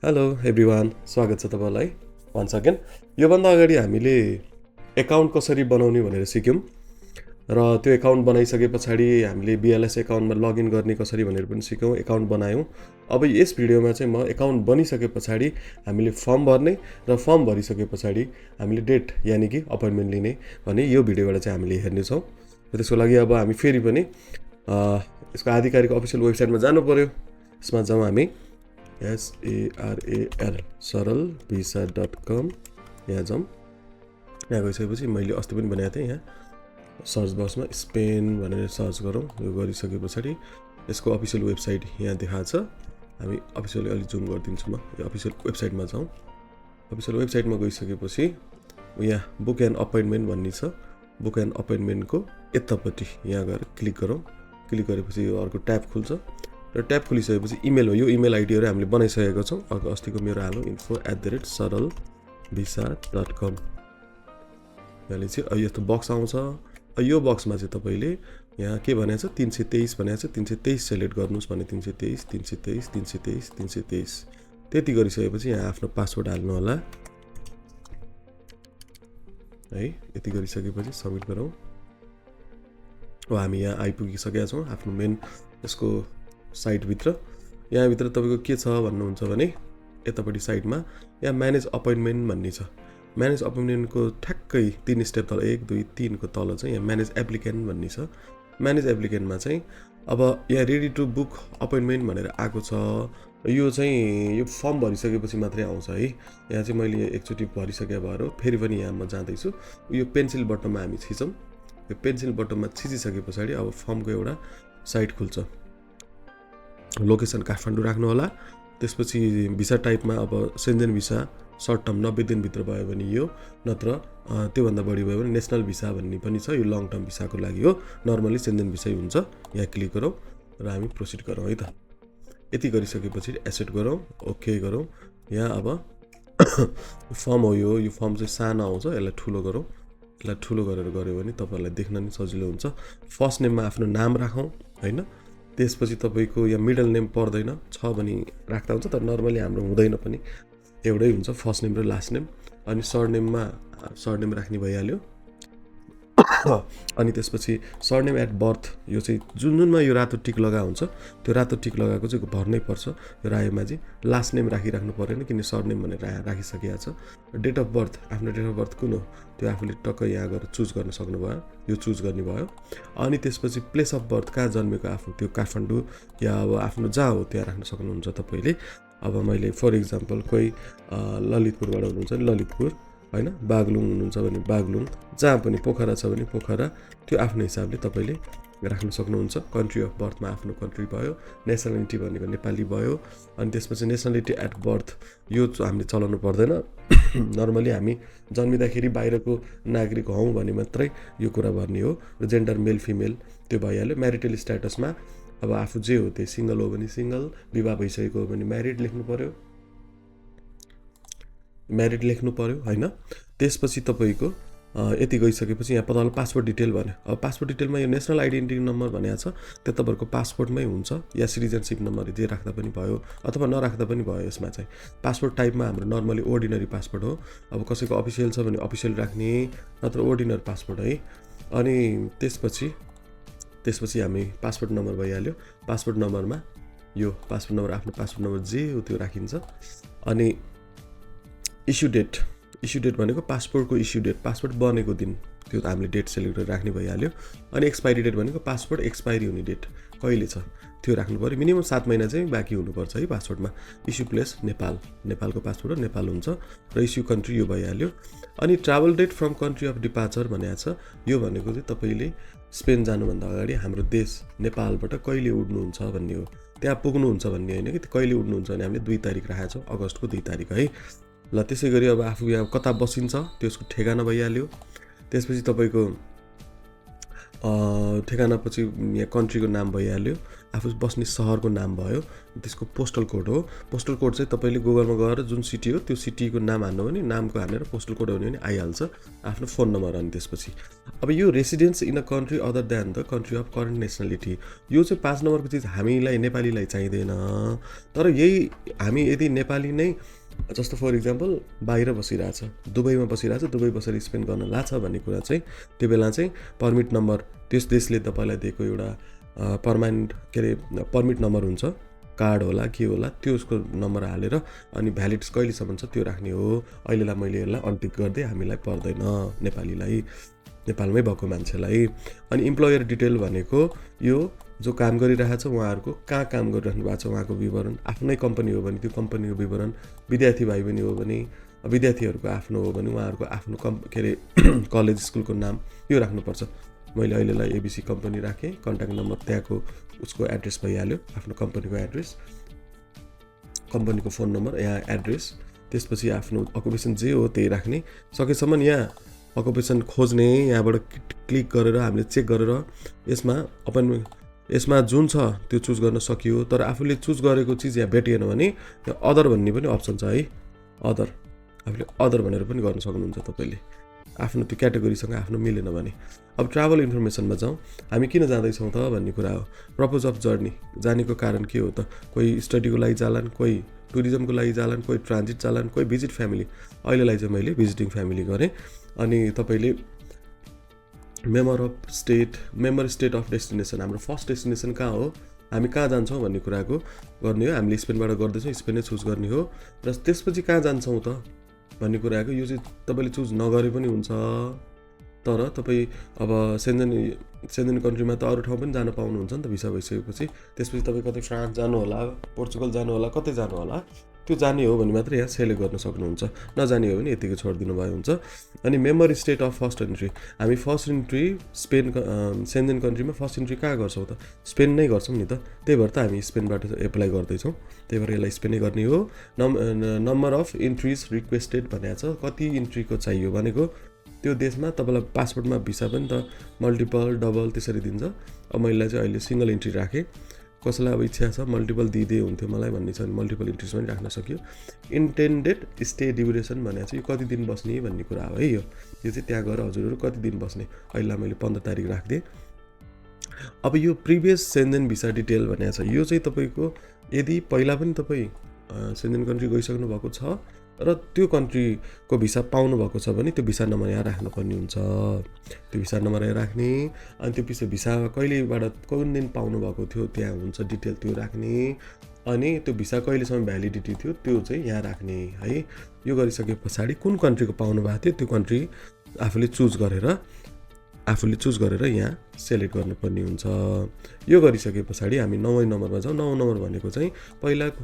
Hello everyone, स्वागत छ तपाईँलाई वन्स अगेन। योभन्दा अगाडि हामीले एकाउन्ट कसरी बनाउने भनेर सिक्यौँ र त्यो एकाउन्ट बनाइसके पछाडि हामीले बिएलएस एकाउन्टमा लगइन गर्ने कसरी भनेर पनि सिक्यौँ, एकाउन्ट बनायौँ। अब यस भिडियोमा चाहिँ म एकाउन्ट बनिसके पछाडि हामीले फर्म भर्ने र फर्म भरिसके पछाडि हामीले डेट यानि कि अपोइन्टमेन्ट लिने भने यो भिडियोबाट चाहिँ हामीले हेर्नेछौँ। र त्यसको लागि अब हामी फेरि पनि यसको आधिकारिक अफिसियल वेबसाइटमा जानु पऱ्यो। यसमा जाउँ हामी SARAL सरलभिसा.com, यहाँ जाउँ। यहाँ गइसकेपछि मैले अस्ति पनि बनाएको थिएँ, यहाँ सर्च बक्समा स्पेन भनेर सर्च गरौँ। यो गरिसके पछाडि यसको अफिसियल वेबसाइट यहाँ देखाएको छ। हामी अफिसियली अलिक जुम गरिदिन्छु म। यो अफिसियल वेबसाइटमा जाउँ। अफिसियल वेबसाइटमा गइसकेपछि यहाँ बुक एन्ड अपोइन्टमेन्ट भन्ने छ। बुक एन्ड अपोइन्टमेन्टको यतापट्टि यहाँ गएर क्लिक गरौँ। क्लिक गरेपछि यो अर्को ट्याब खुल्छ र ट्याब खुलिसकेपछि इमेल हो। यो इमेल आइडीहरू हामीले बनाइसकेको छौँ। अस्तिको मेरो हालौँ info@सरलभिसा.com। यहाँले चाहिँ यस्तो बक्स आउँछ। यो बक्समा चाहिँ तपाईँले यहाँ के भनेको छ 323 भनेको छ। 323 सेलेक्ट गर्नुहोस् भने 323 323 323 323 त्यति गरिसकेपछि यहाँ आफ्नो पासवर्ड हाल्नु होला है। यति गरिसकेपछि सबमिट गरौँ। हामी यहाँ आइपुगिसकेका छौँ आफ्नो मेन यसको साइटभित्र। यहाँभित्र तपाईँको के छ भन्नुहुन्छ भने यतापट्टि साइडमा यहाँ म्यानेज अपोइन्टमेन्ट भन्ने छ। म्यानेज अपोइन्टमेन्टको ठ्याक्कै 3 स्टेप तल 1 2 3 को तल चाहिँ यहाँ म्यानेज एप्लिकेन्ट भन्ने छ। म्यानेज एप्लिकेन्टमा चाहिँ अब यहाँ रेडी टु बुक अपोइन्टमेन्ट भनेर आएको छ। यो चाहिँ यो फर्म भरिसकेपछि मात्रै आउँछ है। यहाँ चाहिँ मैले एकचोटि भरिसके भएर फेरि पनि यहाँ म जाँदैछु। यो पेन्सिल बटनमा हामी थिचौँ। यो पेन्सिल बटनमा थिचिसके पछाडि अब फर्मको एउटा साइट खुल्छ। लोकेसन काठमाडौँ राख्नु होला। त्यसपछि भिसा टाइपमा अब सेन्जेन भिसा सर्ट टर्म 90 दिनभित्र भयो भने यो, नत्र त्योभन्दा बढी भयो भने नेसनल भिसा भन्ने पनि छ। यो लङ टर्म भिसाको लागि हो। नर्मली सेन्जेन भिसै हुन्छ। यहाँ क्लिक गरौँ र हामी प्रोसिड गरौँ है त। यति गरिसकेपछि एसेट गरौँ, ओके गरौँ। यहाँ अब फर्म हो यो फर्म चाहिँ सानो आउँछ। यसलाई ठुलो गरौँ। यसलाई ठुलो गरेर गऱ्यो भने तपाईँहरूलाई देख्न नि सजिलो हुन्छ। फर्स्ट नेममा आफ्नो नाम राखौँ होइन। त्यसपछि तपाईँको यहाँ मिडल नेम पर्दैन, छ भने राख्दा हुन्छ, तर नर्मली हाम्रो हुँदैन पनि, एउटै हुन्छ फर्स्ट नेम र लास्ट नेम। अनि सरनेममा सरनेम राख्ने भइहाल्यो। अनि त्यसपछि सरनेम एट बर्थ, यो चाहिँ जुनमा यो रातो टिक लगा हुन्छ, त्यो रातो टिक लगाएको चाहिँ भर्नै पर्छ। यो रायोमा चाहिँ लास्ट नेम राखिराख्नु परेन, किन सरनेम भनेर राखिसकेको छ। डेट अफ बर्थ, आफ्नो डेट अफ बर्थ कुन हो त्यो आफूले टक्क यहाँ गएर चुज गर्न सक्नुभयो। यो चुज गर्ने भयो। अनि त्यसपछि प्लेस अफ बर्थ, कहाँ जन्मेको आफू, त्यो काठमाडौँ या अब आफ्नो जहाँ हो त्यहाँ राख्न सक्नुहुन्छ तपाईँले। अब मैले फर इक्जाम्पल कोही ललितपुरबाट हुनुहुन्छ भने ललितपुर होइन, बागलुङ हुनुहुन्छ भने बागलुङ, जहाँ पनि पोखरा छ भने पोखरा, त्यो आफ्नो हिसाबले तपाईँले राख्न सक्नुहुन्छ। कन्ट्री अफ बर्थमा आफ्नो कन्ट्री भयो। नेसनालिटी भनेको नेपाली भयो। अनि त्यसपछि नेसनालिटी एट बर्थ, यो हामीले चलाउनु पर्दैन। नर्मली हामी जन्मिँदाखेरि बाहिरको नागरिक हौँ भने मात्रै यो कुरा भर्ने हो। र जेन्डर मेल फिमेल त्यो भइहाल्यो। म्यारिटल स्ट्याटसमा अब आफू जे हो त्यही, सिङ्गल हो भने सिङ्गल, विवाह भइसकेको हो भने म्यारिड लेख्नु पऱ्यो, म्यारिड लेख्नु पऱ्यो होइन। त्यसपछि तपाईँको यति गइसकेपछि यहाँ तपाईँलाई पासपोर्ट डिटेल भन्यो। अब पासपोर्ट डिटेलमा यो नेसनल आइडेन्टिटी नम्बर भनेको छ, त्यो तपाईँहरूको पासपोर्टमै हुन्छ, या सिटिजनसिप नम्बर जे राख्दा पनि भयो अथवा नराख्दा पनि भयो। यसमा चाहिँ पासपोर्ट टाइपमा हाम्रो नर्मली ओर्डिनरी पासपोर्ट हो। अब कसैको अफिसियल छ भने अफिसियल राख्ने, नत्र ओर्डिनरी पासपोर्ट है। अनि त्यसपछि हामी पासपोर्ट नम्बर भइहाल्यो। पासपोर्ट नम्बरमा यो पासपोर्ट नम्बर, आफ्नो पासपोर्ट नम्बर जे हो त्यो राखिन्छ। अनि इस्यु डेट भनेको पासपोर्टको इस्यु डेट, पासपोर्ट बनेको दिन, त्यो हामीले डेट सेलेक्ट गरेर राख्ने भइहाल्यो। अनि एक्सपाइरी डेट भनेको पासपोर्ट एक्सपाइरी हुने डेट कहिले छ त्यो राख्नु पऱ्यो। मिनिमम 7 महिना चाहिँ बाँकी हुनुपर्छ है पासपोर्टमा। इस्यु प्लेस नेपाल, नेपालको पासपोर्ट हो, नेपाल हुन्छ। र इस्यु कन्ट्री यो भइहाल्यो। अनि travel date from country of departure भनेको छ। यो भनेको चाहिँ तपाईँले स्पेन जानुभन्दा अगाडि हाम्रो देश नेपालबाट कहिले उड्नुहुन्छ भन्ने हो। त्यहाँ पुग्नुहुन्छ भन्ने होइन कि कहिले उड्नुहुन्छ भने हामीले 2 तारिक राखेको छौँ, अगस्तको 2 तारिक है। ल त्यसै गरी अब आफू यहाँ कता बसिन्छ त्यसको ठेगाना भइहाल्यो। त्यसपछि तपाईँको ठेगानापछि यहाँ कन्ट्रीको नाम भइहाल्यो। आफू बस्ने सहरको नाम भयो, त्यसको पोस्टल कोड हो। पोस्टल कोड चाहिँ तपाईँले गुगलमा गएर जुन सिटी हो त्यो सिटीको नाम हान्नु भने नामको हानेर पोस्टल कोड हान्यो भने आइहाल्छ, आफ्नो फोन नम्बर। अनि त्यसपछि अब यो residence in a country other than the country of current nationality, यो चाहिँ 5 नम्बरको चिज हामीलाई नेपालीलाई चाहिँदैन। तर यही हामी यदि नेपाली नै जस्तो फर इक्जाम्पल बाहिर बसिरहेछ, दुबईमा बसिरहेछ, दुबई बसेर स्पेन्ड गर्न लाछ भन्ने कुरा चाहिँ त्यो बेला चाहिँ पर्मिट नम्बर, त्यस देशले तपाईँलाई दिएको एउटा पर्मानेन्ट के अरे पर्मिट नम्बर हुन्छ, कार्ड होला के होला, त्यसको नम्बर हालेर अनि भ्यालिड कहिलेसम्म छ त्यो राख्ने हो। अहिलेलाई मैले यसलाई अनटिक गरिदिएँ, हामीलाई पर्दैन नेपालीलाई, नेपालमै भएको मान्छेलाई। अनि इम्प्लोयर डिटेल भनेको यो जो काम गरिरहेछ उहाँहरूको कहाँ काम गरिराख्नु भएको छ उहाँको विवरण, आफ्नै कम्पनी हो भने त्यो कम्पनीको विवरण, विद्यार्थी भाइ बहिनी हो भने विद्यार्थीहरूको आफ्नो हो भने उहाँहरूको आफ्नो के अरे कलेज स्कुलको नाम यो राख्नुपर्छ। मैले अहिलेलाई एबिसी कम्पनी राखेँ, कन्ट्याक्ट नम्बर त्यहाँको उसको एड्रेस भइहाल्यो, आफ्नो कम्पनीको एड्रेस, कम्पनीको फोन नम्बर, यहाँ एड्रेस, त्यसपछि आफ्नो अकुपेसन जे हो त्यही राख्ने। सकेसम्म यहाँ अकुपेसन खोज्ने, यहाँबाट क्लिक गरेर हामीले चेक गरेर यसमा जुन छ त्यो चुज गर्न सकियो। तर आफूले चुज गरेको चिज यहाँ भेटिएन भने त्यो अदर भन्ने पनि अप्सन छ है, अदर, आफूले अदर भनेर पनि गर्न सक्नुहुन्छ तपाईँले, आफ्नो त्यो क्याटेगोरीसँग आफ्नो मिलेन भने। अब ट्राभल इन्फर्मेसनमा जाउँ, हामी किन जाँदैछौँ त भन्ने कुरा हो। पर्पज अफ जर्नी, जानेको कारण के हो त? कोही स्टडीको लागि जालान्, कोही टुरिज्मको लागि जालान्, कोही ट्रान्जिट जालान्, कोही भिजिट फ्यामिली। अहिलेलाई चाहिँ मैले भिजिटिङ फ्यामिली गरेँ। अनि तपाईँले मेमर स्टेट अफ डेस्टिनेसन, हाम्रो फर्स्ट डेस्टिनेसन कहाँ हो, हामी कहाँ जान्छौँ भन्ने कुराको गर्ने हो। हामीले स्पेनबाट गर्दैछौँ, स्पेन नै चुज गर्ने हो। र त्यसपछि कहाँ जान्छौँ त भन्ने कुराको यो चाहिँ तपाईँले चुज नगरे पनि हुन्छ। तर तपाईँ अब सेन्जेन कन्ट्रीमा त अरू ठाउँ पनि जान पाउनुहुन्छ नि त भिसा भइसकेपछि। त्यसपछि तपाईँ कतै फ्रान्स जानु होला, पोर्चुगल जानु होला, कतै जानु होला, त्यो जाने हो भने मात्र यहाँ सेलेक्ट गर्न सक्नुहुन्छ, नजाने हो भने यतिकै छोडिदिनु भयो हुन्छ। अनि memory state of first entry, हामी फर्स्ट इन्ट्री सेन्जेन कन्ट्रीमा फर्स्ट इन्ट्री कहाँ गर्छौँ त? स्पेन नै गर्छौँ नि त। त्यही भएर त हामी स्पेनबाट एप्लाई गर्दैछौँ, त्यही भएर यसलाई स्पेनै गर्ने हो। नम्बर अफ इन्ट्रिज रिक्वेस्टेड भनेको छ, कति इन्ट्रीको चाहियो भनेको त्यो देशमा तपाईँलाई पासपोर्टमा भिसा पनि त मल्टिपल डबल त्यसरी दिन्छ। अब मैले चाहिँ अहिले सिङ्गल इन्ट्री राखेँ, कसैलाई अब इच्छा छ मल्टिपल दिँदै हुन्थ्यो मलाई भन्ने छ भने मल्टिपल इन्ट्रिज पनि राख्न सक्यो। इन्टेन्डेड स्टे ड्युरेसन भनेको चाहिँ यो कति दिन बस्ने भन्ने कुरा हो है। यो चाहिँ त्यहाँ गएर हजुरहरू कति दिन बस्ने, अहिले मैले 15 तारिक राखिदिएँ। अब यो प्रिभियस सेन्जेन भिसा डिटेल भनेको छ, यो चाहिँ तपाईँको यदि पहिला पनि तपाईँ सेन्जेन कन्ट्री गइसक्नु भएको छ र त्यो कन्ट्रीको भिसा पाउनु भएको छ भने त्यो भिसा नम्बर यहाँ राख्नुपर्ने हुन्छ। त्यो भिसा नम्बर यहाँ राख्ने, अनि त्यो पछि भिसा कहिलेबाट कुन दिन पाउनु भएको थियो त्यहाँ हुन्छ डिटेल त्यो राख्ने, अनि त्यो भिसा कहिलेसम्म भ्यालिडिटी थियो त्यो चाहिँ यहाँ राख्ने है। यो गरिसके पछाडि कुन कन्ट्रीको पाउनु भएको थियो त्यो कन्ट्री आफूले चुज गरेर यहाँ सेलेक्ट गर्नुपर्ने हुन्छ। यो गरिसके पछाडि हामी 9 नम्बरमा जाउँ। 9 नम्बर भनेको चाहिँ पहिला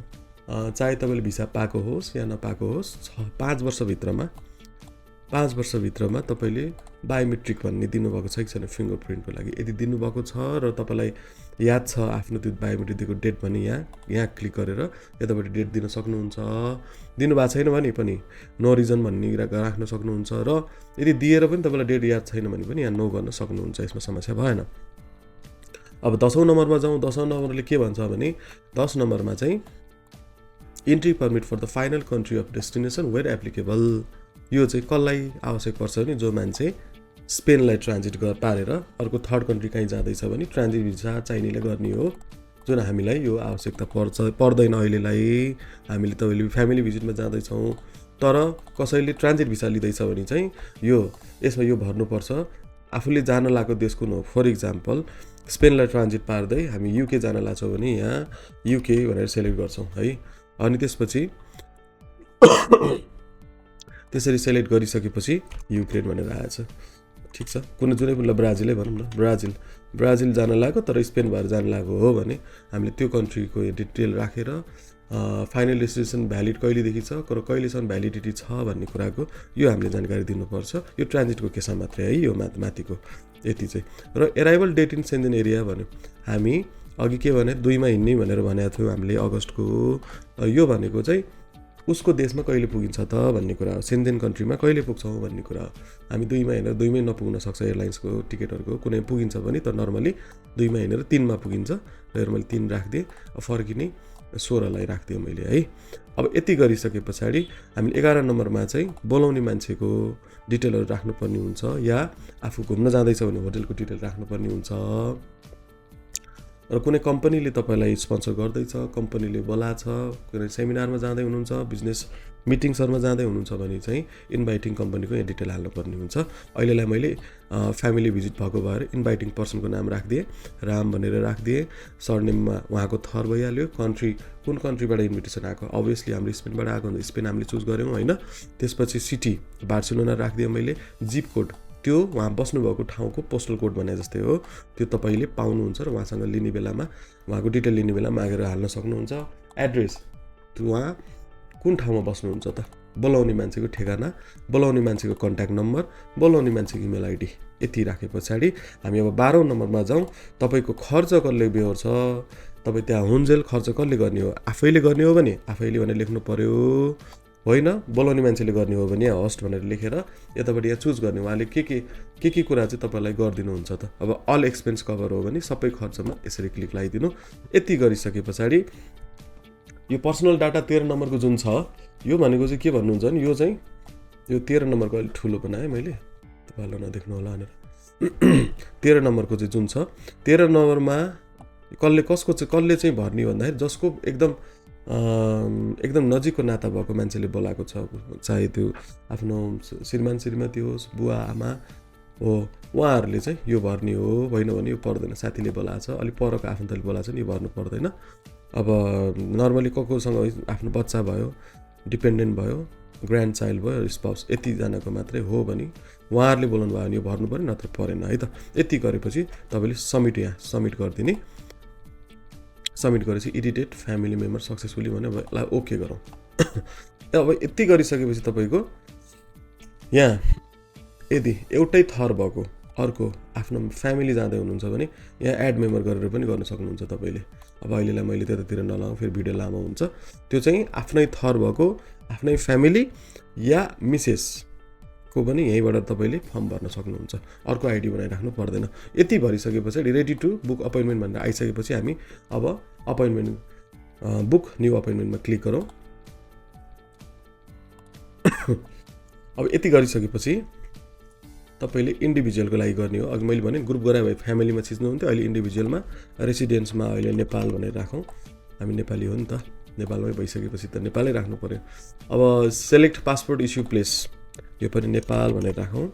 चाहे तपाईँले भिसा पाएको होस् या नपाएको होस् 5 वर्षभित्रमा तपाईँले बायोमेट्रिक भन्ने दिनुभएको छ कि छैन फिङ्गरप्रिन्टको लागि। यदि दिनुभएको छ र तपाईँलाई याद छ आफ्नो त्यो बायोमेट्रिक दिएको डेट भने यहाँ क्लिक गरेर यतापट्टि डेट दिन सक्नुहुन्छ। दिनुभएको छैन भने पनि नो रिजन भन्ने राख्न सक्नुहुन्छ, र यदि दिएर पनि तपाईँलाई डेट याद छैन भने पनि यहाँ नो गर्न सक्नुहुन्छ, यसमा समस्या भएन। अब 10औं नम्बरमा जाउँ। 10औं नम्बरले के भन्छ भने 10 नम्बरमा चाहिँ entry permit for the final country of destination where applicable. यो चाहिँ कसलाई आवश्यक पर्छ भने जो मान्छे स्पेनलाई ट्रान्जिट पारेर अर्को थर्ड कन्ट्री कहीँ जाँदैछ भने ट्रान्जिट भिसा चाहिनेले गर्ने हो, जुन हामीलाई यो आवश्यकता पर्दैन अहिलेलाई। हामीले तपाईँले फ्यामिली भिजिटमा जाँदैछौँ तर कसैले ट्रान्जिट भिसा लिँदैछ भने चाहिँ यसमा यो भर्नुपर्छ। आफूले जान लागेको देश कुन हो, फर इक्जाम्पल स्पेनलाई ट्रान्जिट पार्दै हामी युके जान लाग्छौँ भने यहाँ युके भनेर सेलेक्ट गर्छौँ है। अनि त्यसपछि त्यसरी सेलेक्ट गरिसकेपछि युक्रेन भनेर आएछ, ठिक छ। जुनै पनि ब्राजिलै भनौँ न, ब्राजिल जान लाग्यो तर स्पेन भएर जान लागेको हो भने हामीले त्यो कन्ट्रीको डिटेल राखेर फाइनल डेस्टिनेसन भ्यालिड कहिलेदेखि छ र कहिलेसम्म भ्यालिडिटी छ भन्ने कुराको यो हामीले जानकारी दिनुपर्छ। यो ट्रान्जिटको केसमा मात्रै है, यो माथिको यति चाहिँ। र arrival date in Schengen area भन्यो, हामी अघि के भने 2 मा हिँड्ने भनेर भनेको थियौँ हामीले अगस्तको। यो भनेको चाहिँ उसको देशमा कहिले पुगिन्छ त भन्ने कुरा हो, सेन्जेन कन्ट्रीमा कहिले पुग्छौँ भन्ने कुरा हो। हामी 2मा हिँडेर 2मै नपुग्न सक्छ एयरलाइन्सको टिकटहरूको, कुनै पुगिन्छ भने त नर्मली 2मा हिँडेर 3मा पुगिन्छ। र मैले 3 राखिदिएँ, फर्किने 16लाई राखिदिएँ मैले है। अब यति गरिसके पछाडि हामीले 11 नम्बरमा चाहिँ बोलाउने मान्छेको डिटेलहरू राख्नुपर्ने हुन्छ, या आफू घुम्न जाँदैछ भने होटलको डिटेल राख्नुपर्ने हुन्छ। र कुनै कम्पनीले तपाईँलाई स्पोन्सर गर्दैछ, कम्पनीले बोलाछ, कुनै सेमिनारमा जाँदै हुनुहुन्छ, बिजनेस मिटिङ्सहरूमा जाँदै हुनुहुन्छ भने चाहिँ इन्भाइटिङ कम्पनीको यहाँ डिटेल हाल्नुपर्ने हुन्छ। अहिलेलाई मैले फ्यामिली भिजिट भएको भएर इन्भाइटिङ पर्सनको नाम राखिदिएँ, राम भनेर राखिदिएँ। सरनेममा उहाँको थर भइहाल्यो, कन्ट्री कुन कन्ट्रीबाट इन्भिटेसन आएको, अभियसली हाम्रो स्पेनबाट आएको हुन्छ, स्पेन हामीले चुज गऱ्यौँ होइन। त्यसपछि सिटी बार्सिलोना राखिदिएँ मैले। जिप कोड त्यो उहाँ बस्नुभएको ठाउँको पोस्टल कोड भने जस्तै हो, त्यो तपाईँले पाउनुहुन्छ र उहाँसँग लिने बेलामा उहाँको डिटेल लिने बेला मागेर हाल्न सक्नुहुन्छ। एड्रेस त्यो उहाँ कुन ठाउँमा बस्नुहुन्छ त, बोलाउने मान्छेको ठेगाना, बोलाउने मान्छेको कन्ट्याक्ट नम्बर, बोलाउने मान्छेको इमेल आइडी, यति राखे पछाडि हामी अब 12औं नम्बरमा जाउँ। तपाईँको खर्च कसले बेहोर्छ, तपाईँ त्यहाँ हुन्जेल खर्च कसले गर्ने हो, आफैले गर्ने हो भने आफैले भनेर लेख्नु पर्यो, होइन बोलाउने मान्छेले गर्ने हो भने होस्ट भनेर लेखेर यतापट्टि यहाँ चुज गर्ने, उहाँले के कुरा चाहिँ तपाईँलाई गरिदिनुहुन्छ त। अब अल एक्सपेन्स कभर हो भने सबै खर्चमा यसरी क्लिक लगाइदिनु। यति गरिसके पछाडि यो पर्सनल डाटा 13 नम्बरको जुन छ, यो भनेको चाहिँ के भन्नुहुन्छ भने यो चाहिँ यो 13 नम्बरको अलिक ठुलो बनाएँ मैले, तपाईँलाई नदेख्नु होला भनेर। 13 नम्बरको चाहिँ जुन छ, 13 नम्बरमा कसले चाहिँ भर्ने भन्दाखेरि जसको एकदम नजिकको नाता भएको मान्छेले बोलाएको छ, चाहे त्यो आफ्नो श्रीमान श्रीमती होस्, बुवा आमा हो, उहाँहरूले चाहिँ यो भर्ने हो, होइन भने यो पर्दैन। साथीले बोलाएको छ, अलिक परको आफन्तले बोलाएको छ नि, यो भर्नु पर्दैन। अब नर्मली कोसँग आफ्नो बच्चा भयो, डिपेन्डेन्ट भयो, ग्रान्ड चाइल्ड भयो, स्पाउस, यतिजनाको मात्रै हो भने उहाँहरूले बोलाउनु भयो भने यो भर्नु पऱ्यो, नत्र परेन है त। यति गरेपछि तपाईँले यहाँ सब्मिट गरिदिने। सब्मिट गरेपछि एडिटेड फ्यामिली मेम्बर सक्सेसफुली भने अब ओके गरौँ। अब यति गरिसकेपछि तपाईँको यहाँ यदि एउटै थर भएको अर्को आफ्नो फ्यामिली जाँदै हुनुहुन्छ भने यहाँ एड मेम्बर गरेर पनि गर्न सक्नुहुन्छ तपाईँले। अब अहिलेलाई मैले त्यतातिर नलाउँ, फेरि भिडियो लामो हुन्छ। त्यो चाहिँ आफ्नै थर भएको आफ्नै फ्यामिली या मिसेसको पनि यहीँबाट तपाईँले फर्म भर्न सक्नुहुन्छ, अर्को आइडी बनाइराख्नु पर्दैन। यति भरिसके पछाडि रेडी टु बुक अपोइन्टमेन्ट भनेर आइसकेपछि हामी अब अपोइन्टमेन्ट बुक न्यू अपोइन्टमेन्टमा क्लिक गरौँ। अब यति गरिसकेपछि तपाईँले इन्डिभिजुअलको लागि गर्ने हो। अघि मैले भने ग्रुप गराए भए फ्यामिलीमा छिच्नुहुन्थ्यो, अहिले इन्डिभिजुअलमा रेसिडेन्समा अहिले नेपाल भनेर राखौँ। हामी नेपाली हो नि त, नेपालमै भइसकेपछि त नेपालै राख्नु पऱ्यो। अब सेलेक्ट पासपोर्ट इस्यु प्लेस, यो पनि नेपाल भनेर राखौँ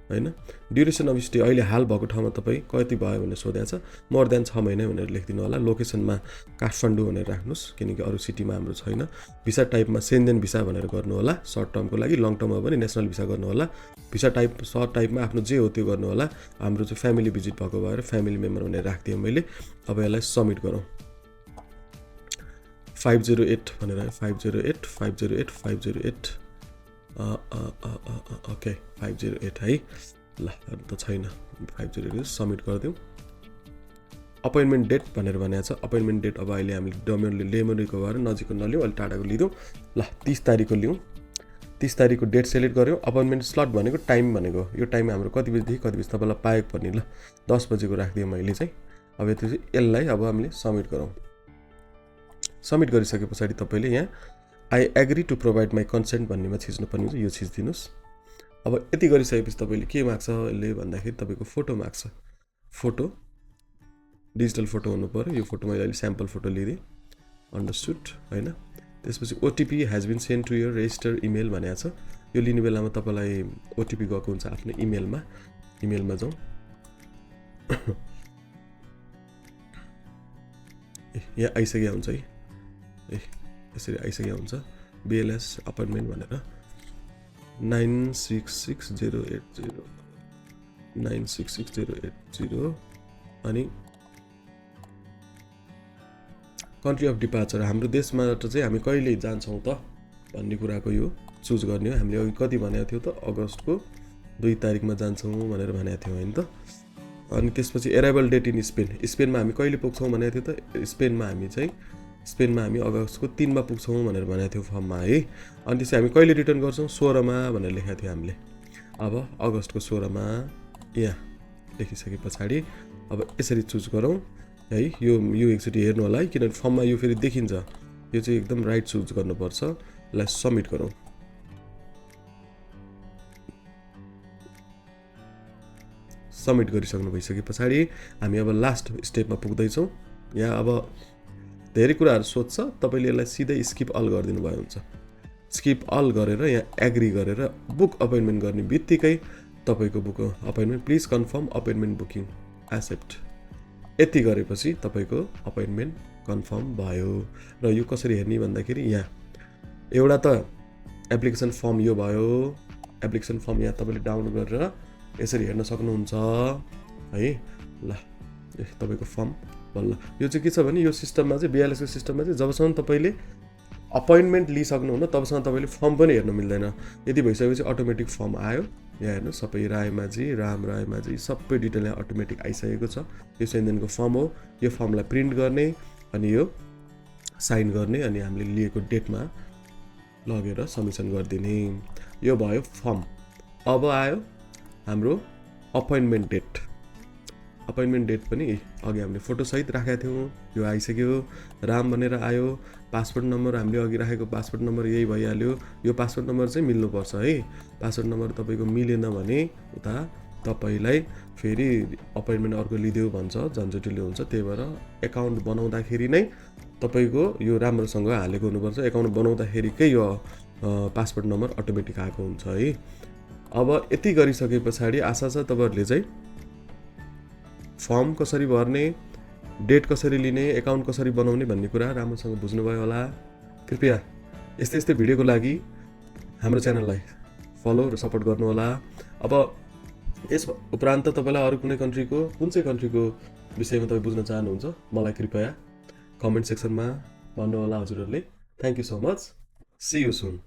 होइन। ड्युरेसन अफ स्टे अहिले हाल भएको ठाउँमा तपाईँ कति भयो भनेर सोधेको छ, मोर देन 6 महिना भनेर लेखिदिनु होला। लोकेसनमा काठमाडौँ भनेर राख्नुहोस्, किनकि अरू सिटीमा हाम्रो छैन। भिसा टाइपमा सेन्जेन भिसा भनेर गर्नु होला, सर्ट टर्मको लागि। लङ टर्ममा पनि नेसनल भिसा गर्नु होला। भिसा टाइप सर्ट टाइपमा आफ्नो जे हो त्यो गर्नु होला। हाम्रो चाहिँ फ्यामिली भिजिट भएको भएर फ्यामिली मेम्बर भनेर राखिदिएँ मैले। अब यसलाई सब्मिट गरौँ। 508 भनेर 508 ओके 508 है। ल अरू त छैन, 508 सब्मिट गरिदिउँ। अपोइन्टमेन्ट डेट भनेर भनेको छ। अपोइन्टमेन्ट डेट अब अहिले हामीले लेमोनीको भएर नजिकको नलिउँ, अलिक टाढाको लिदिउँ। ल 30 तारिकको लिउँ। 30 तारिकको डेट सेलेक्ट गऱ्यौँ। अपोइन्टमेन्ट स्लट भनेको टाइम भनेको यो टाइम हाम्रो कति बजीदेखि कति बजी तपाईँलाई पाएको पर्ने। ल 10 बजेको राखिदिएँ मैले चाहिँ। अब यसलाई अब हामीले सब्मिट गरौँ। सब्मिट गरिसके पछाडि तपाईँले यहाँ I agree to provide my consent भन्नेमा छिच्नुपर्ने हुन्छ, यो छिचिदिनुहोस्। अब यति गरिसकेपछि तपाईँले के माग्छ यसले भन्दाखेरि तपाईँको फोटो माग्छ। फोटो डिजिटल फोटो हुनु पऱ्यो। यो फोटो मैले अहिले स्याम्पल फोटो लिदिएँ, अन्डरस्टुड होइन। त्यसपछि OTP has been sent to your register email भनेको छ। यो लिने बेलामा तपाईँलाई ओटिपी गएको हुन्छ आफ्नो इमेलमा जाउँ। यहाँ आइसकेको हुन्छ है, यसरी आइसकेको हुन्छ। बिएलएस अपोइन्टमेन्ट भनेर 966080 अनि कन्ट्री अफ डिपार्चर हाम्रो देशबाट चाहिँ हामी कहिले जान्छौँ त भन्ने कुराको यो चुज गर्ने हो। हामीले अघि कति भनेको थियो त, अगस्तको 2 तारिकमा जान्छौँ भनेर भनेको थियौँ होइन त। अनि त्यसपछि एराइभल डेट इन स्पेनमा हामी कहिले पुग्छौँ भनेको थियो त, स्पेनमा हामी चाहिँ स्पेनमा हामी अगस्तको 3 मा पुग्छौँ भनेर भनेको थियो फर्ममा है। अनि त्यसै हामी कहिले रिटर्न गर्छौँ 16 मा भनेर लेखेको थियो हामीले। अब अगस्तको 16 मा यहाँ लेखिसके पछाडि अब यसरी चुज गरौँ है। यो एकचोटि हेर्नु होला है, किनभने फर्ममा यो फेरि देखिन्छ। यो चाहिँ एकदम राइट चुज गर्नुपर्छ। यसलाई सबमिट गरौँ। सबमिट गरिसक्नु भइसके पछाडि हामी अब लास्ट स्टेपमा पुग्दैछौँ। यहाँ अब धेरै कुराहरू सोध्छ, तपाईँले यसलाई सिधै स्किप अल गरिदिनु भयो हुन्छ। स्किप अल गरेर यहाँ एग्री गरेर बुक अपोइन्टमेन्ट गर्ने बित्तिकै तपाईँको book appointment please confirm appointment booking accept, यति गरेपछि तपाईँको अपोइन्टमेन्ट कन्फर्म भयो। र यो कसरी हेर्ने भन्दाखेरि यहाँ एउटा त एप्लिकेसन फर्म यो भयो। एप्लिकेसन फर्म यहाँ तपाईँले डाउनलोड गरेर यसरी हेर्न सक्नुहुन्छ है। ल तपाईँको फर्म बल्ल यो चाहिँ के छ भने यो सिस्टममा चाहिँ BLS को सिस्टममा चाहिँ जबसम्म तपाईँले अपोइन्टमेन्ट लिइसक्नुहुन्न तबसम्म तपाईँले फर्म पनि हेर्न मिल्दैन। यदि भइसकेपछि अटोमेटिक फर्म आयो। यहाँ हेर्नु सबै रायमाझी, राम रायमाझी सबै डिटेल यहाँ अटोमेटिक आइसकेको छ। यो सेन्देनको फर्म हो। यो फर्मलाई प्रिन्ट गर्ने अनि यो साइन गर्ने अनि हामीले लिएको डेटमा लगेर सबमिसन गरिदिने। यो भयो फर्म। अब आयो हाम्रो अपोइन्टमेन्ट डेट। अपोइन्टमेन्ट डेट पनि अघि हामीले फोटोसहित राखेका थियौँ, यो आइसक्यो। राम भनेर आयो। पासपोर्ट नम्बर हामीले अघि राखेको पासपोर्ट नम्बर यही भइहाल्यो। यो पासपोर्ट नम्बर चाहिँ मिल्नुपर्छ है। पासपोर्ट नम्बर तपाईँको मिलेन भने उता तपाईँलाई फेरि अपोइन्टमेन्ट अर्को लिदियो भन्छ, झन्झटिलो हुन्छ। त्यही भएर एकाउन्ट बनाउँदाखेरि नै तपाईँको यो राम्रोसँग हालेको हुनुपर्छ। एकाउन्ट बनाउँदाखेरिकै यो पासपोर्ट नम्बर अटोमेटिक आएको हुन्छ है। अब यति गरिसके पछाडि आशा छ तपाईँहरूले चाहिँ फर्म कसरी भर्ने, डेट कसरी लिने, एकाउन्ट कसरी बनाउने भन्ने कुरा राम्रोसँग बुझ्नुभयो होला। कृपया यस्तै यस्तै भिडियोको लागि हाम्रो च्यानललाई फलो र सपोर्ट गर्नुहोला। अब यस उपरान्त तपाईँलाई अरू कुनै कन्ट्रीको कुन चाहिँ कन्ट्रीको विषयमा तपाईँ बुझ्न चाहनुहुन्छ मलाई कृपया कमेन्ट सेक्सनमा भन्नुहोला हजुरहरूले। Thank you so much. See you soon.